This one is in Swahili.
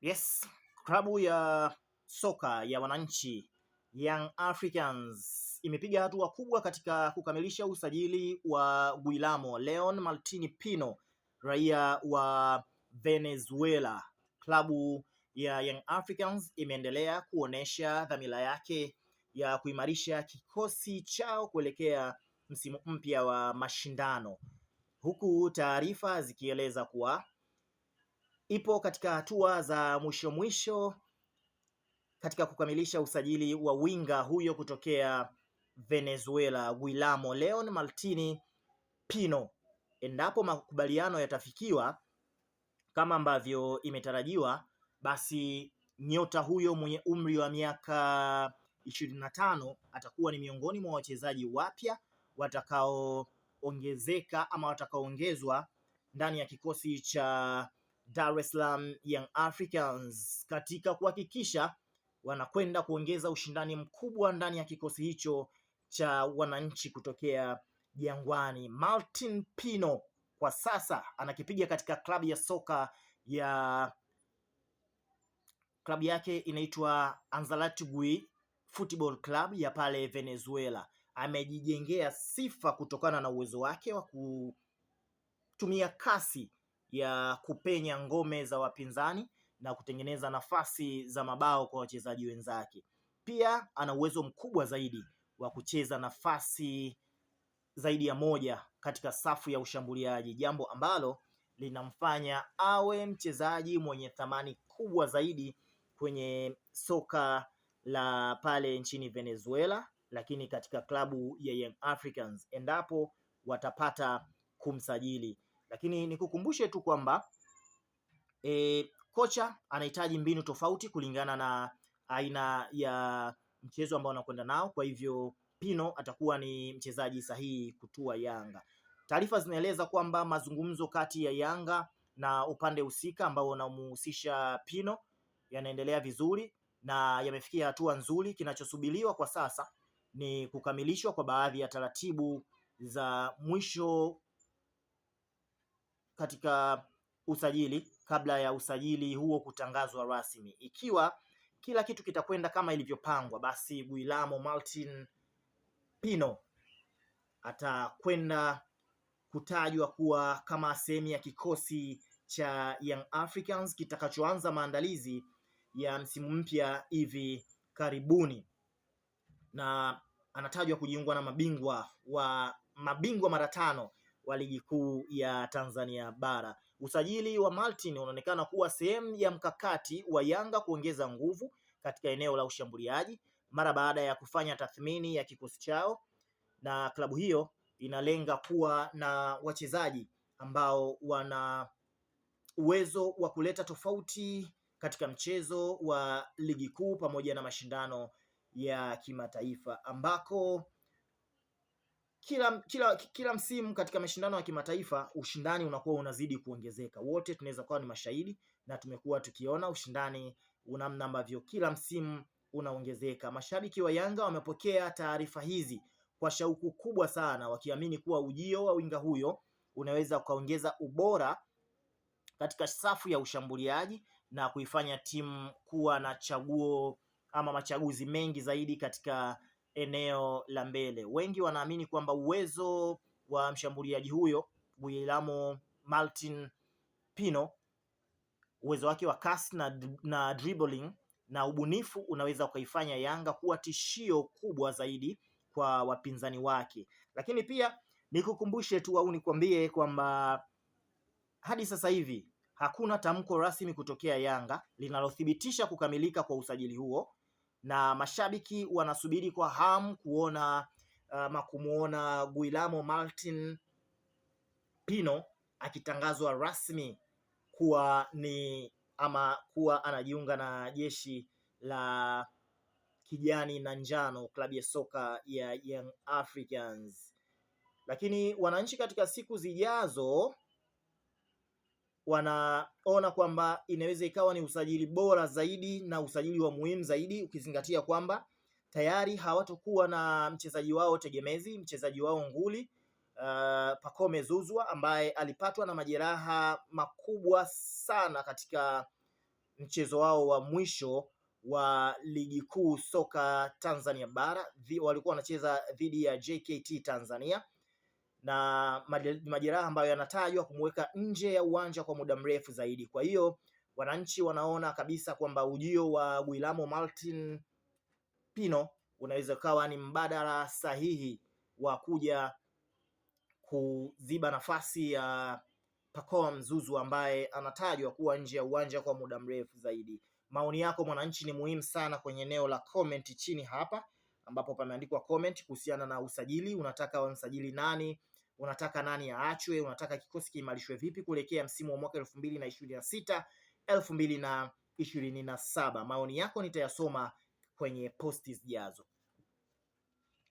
Yes, klabu ya soka ya wananchi Young Africans imepiga hatua kubwa katika kukamilisha usajili wa Guillermo Leon Martini Pino, raia wa Venezuela. Klabu ya Young Africans imeendelea kuonesha dhamira yake ya kuimarisha kikosi chao kuelekea msimu mpya wa mashindano, huku taarifa zikieleza kuwa ipo katika hatua za mwisho mwisho katika kukamilisha usajili wa winga huyo kutokea Venezuela, Guillermo Leon Martini Pino. Endapo makubaliano yatafikiwa kama ambavyo imetarajiwa, basi nyota huyo mwenye umri wa miaka 25 atakuwa ni miongoni mwa wachezaji wapya watakaoongezeka ama watakaoongezwa ndani ya kikosi cha Dar es Salaam Young Africans katika kuhakikisha wanakwenda kuongeza ushindani mkubwa ndani ya kikosi hicho cha wananchi kutokea Jangwani. Martin Pino kwa sasa anakipiga katika klabu ya soka ya klabu yake inaitwa Anzoátegui Football Club ya pale Venezuela. Amejijengea sifa kutokana na uwezo wake wa kutumia kasi ya kupenya ngome za wapinzani na kutengeneza nafasi za mabao kwa wachezaji wenzake. Pia ana uwezo mkubwa zaidi wa kucheza nafasi zaidi ya moja katika safu ya ushambuliaji, jambo ambalo linamfanya awe mchezaji mwenye thamani kubwa zaidi kwenye soka la pale nchini Venezuela, lakini katika klabu ya Young Africans endapo watapata kumsajili. Lakini nikukumbushe tu kwamba kocha anahitaji mbinu tofauti kulingana na aina ya mchezo ambao anakwenda nao. Kwa hivyo Pino atakuwa ni mchezaji sahihi kutua Yanga. Taarifa zinaeleza kwamba mazungumzo kati ya Yanga na upande husika ambao unamuhusisha Pino yanaendelea vizuri na yamefikia hatua nzuri. Kinachosubiriwa kwa sasa ni kukamilishwa kwa baadhi ya taratibu za mwisho katika usajili kabla ya usajili huo kutangazwa rasmi. Ikiwa kila kitu kitakwenda kama ilivyopangwa, basi Guillermo Martin Pino atakwenda kutajwa kuwa kama sehemu ya kikosi cha Young Africans kitakachoanza maandalizi ya msimu mpya hivi karibuni, na anatajwa kujiungwa na mabingwa mara tano wa ligi kuu ya Tanzania bara. Usajili wa Martin unaonekana kuwa sehemu ya mkakati wa Yanga kuongeza nguvu katika eneo la ushambuliaji mara baada ya kufanya tathmini ya kikosi chao, na klabu hiyo inalenga kuwa na wachezaji ambao wana uwezo wa kuleta tofauti katika mchezo wa ligi kuu pamoja na mashindano ya kimataifa ambako kila msimu katika mashindano ya kimataifa ushindani unakuwa unazidi kuongezeka. Wote tunaweza kuwa ni mashahidi na tumekuwa tukiona ushindani namna ambavyo kila msimu unaongezeka. Mashabiki wa Yanga wamepokea taarifa hizi kwa shauku kubwa sana, wakiamini kuwa ujio wa winga huyo unaweza ukaongeza ubora katika safu ya ushambuliaji na kuifanya timu kuwa na chaguo ama machaguzi mengi zaidi katika eneo la mbele. Wengi wanaamini kwamba uwezo wa mshambuliaji huyo Guillermo Martin Pino, uwezo wake wa kasi na dribbling na ubunifu unaweza ukaifanya Yanga kuwa tishio kubwa zaidi kwa wapinzani wake. Lakini pia nikukumbushe tu au nikwambie kwamba hadi sasa hivi hakuna tamko rasmi kutokea Yanga linalothibitisha kukamilika kwa usajili huo, na mashabiki wanasubiri kwa hamu kuona ama kumuona Guillermo Martin Pino akitangazwa rasmi kuwa ni ama kuwa anajiunga na jeshi la kijani na njano, klabu ya soka ya Young Africans. Lakini wananchi katika siku zijazo wanaona kwamba inaweza ikawa ni usajili bora zaidi na usajili wa muhimu zaidi, ukizingatia kwamba tayari hawatokuwa na mchezaji wao tegemezi, mchezaji wao nguli Pacome Zouzoua ambaye alipatwa na majeraha makubwa sana katika mchezo wao wa mwisho wa ligi kuu soka Tanzania bara, walikuwa wanacheza dhidi ya JKT Tanzania na majeraha ambayo yanatajwa kumweka nje ya uwanja kwa muda mrefu zaidi. Kwa hiyo wananchi wanaona kabisa kwamba ujio wa Guillermo Martin Pino unaweza ukawa ni mbadala sahihi wa kuja kuziba nafasi ya Pacome Mzuzu ambaye anatajwa kuwa nje ya uwanja kwa muda mrefu zaidi. Maoni yako mwananchi ni muhimu sana kwenye eneo la comment chini hapa ambapo pameandikwa comment kuhusiana na usajili. Unataka wamsajili nani? Unataka nani aachwe? Unataka kikosi kiimarishwe vipi kuelekea msimu wa mwaka 2026 2027? Maoni yako nitayasoma kwenye posti zijazo.